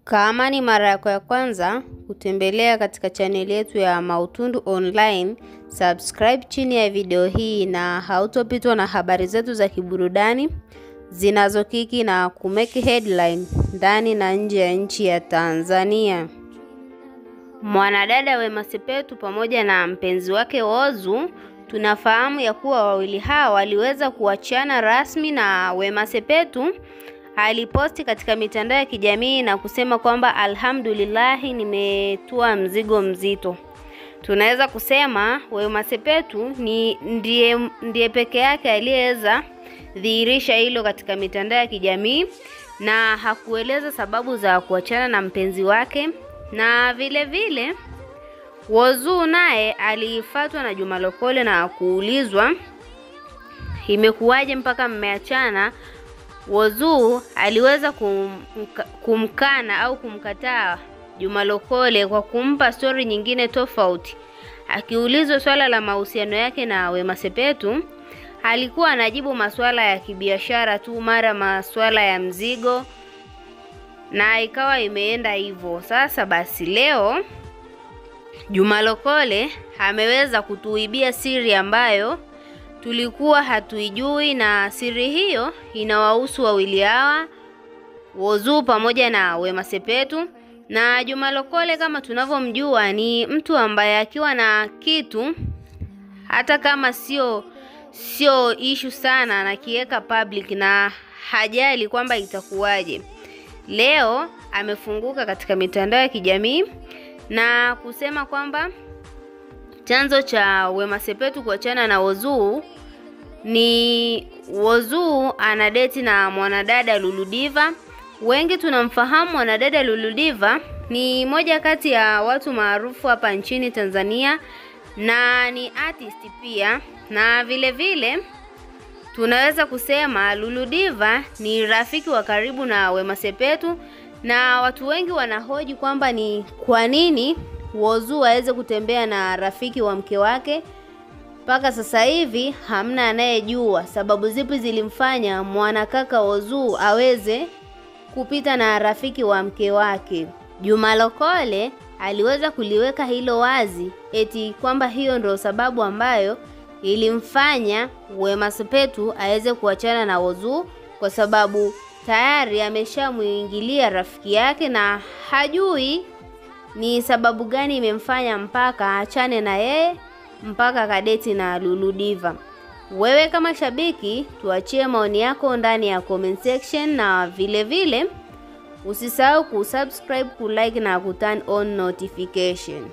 Kama ni mara yako ya kwanza kutembelea katika chaneli yetu ya Mautundu Online, subscribe chini ya video hii na hautopitwa na habari zetu za kiburudani zinazokiki na kumake headline ndani na nje ya nchi ya Tanzania. Mwanadada Wema Sepetu pamoja na mpenzi wake Whozu, tunafahamu ya kuwa wawili hawa waliweza kuachana rasmi, na Wema Sepetu aliposti katika mitandao ya kijamii na kusema kwamba alhamdulillah, nimetua mzigo mzito. Tunaweza kusema Wema Sepetu ni ndiye peke yake aliyeweza dhihirisha hilo katika mitandao ya kijamii, na hakueleza sababu za kuachana na mpenzi wake. Na vile vile Whozu naye alifuatwa na Juma Lokole na kuulizwa imekuwaje mpaka mmeachana. Whozu aliweza kumkana au kumkataa Juma Lokole kwa kumpa story nyingine tofauti. Akiulizwa swala la mahusiano yake na Wema Sepetu, alikuwa anajibu masuala ya kibiashara tu, mara masuala ya mzigo, na ikawa imeenda hivyo. Sasa basi leo Juma Lokole ameweza kutuibia siri ambayo tulikuwa hatuijui, na siri hiyo inawahusu wawili hawa, Whozu pamoja na Wema Sepetu. Na Juma Lokole kama tunavyomjua ni mtu ambaye akiwa na kitu hata kama sio issue sana anakiweka public na hajali kwamba itakuwaje. Leo amefunguka katika mitandao ya kijamii na kusema kwamba chanzo cha Wema Sepetu kuachana na Whozu ni Whozu anadeti na mwanadada Lulu Diva. Wengi tunamfahamu mwanadada Lulu Diva ni moja kati ya watu maarufu hapa nchini Tanzania na ni artist pia, na vile vile tunaweza kusema Lulu Diva ni rafiki wa karibu na Wema Sepetu, na watu wengi wanahoji kwamba ni kwa nini Whozu aweze kutembea na rafiki wa mke wake. Mpaka sasa hivi hamna anayejua sababu zipi zilimfanya mwanakaka Whozu aweze kupita na rafiki wa mke wake. Juma Lokole aliweza kuliweka hilo wazi eti kwamba hiyo ndio sababu ambayo ilimfanya Wema Sepetu aweze kuachana na Whozu, kwa sababu tayari ameshamuingilia rafiki yake na hajui ni sababu gani imemfanya mpaka aachane na yeye mpaka kadeti na Lulu Diva. Wewe kama shabiki tuachie maoni yako ndani ya comment section, na vile vile usisahau kusubscribe, kulike na kuturn on notification.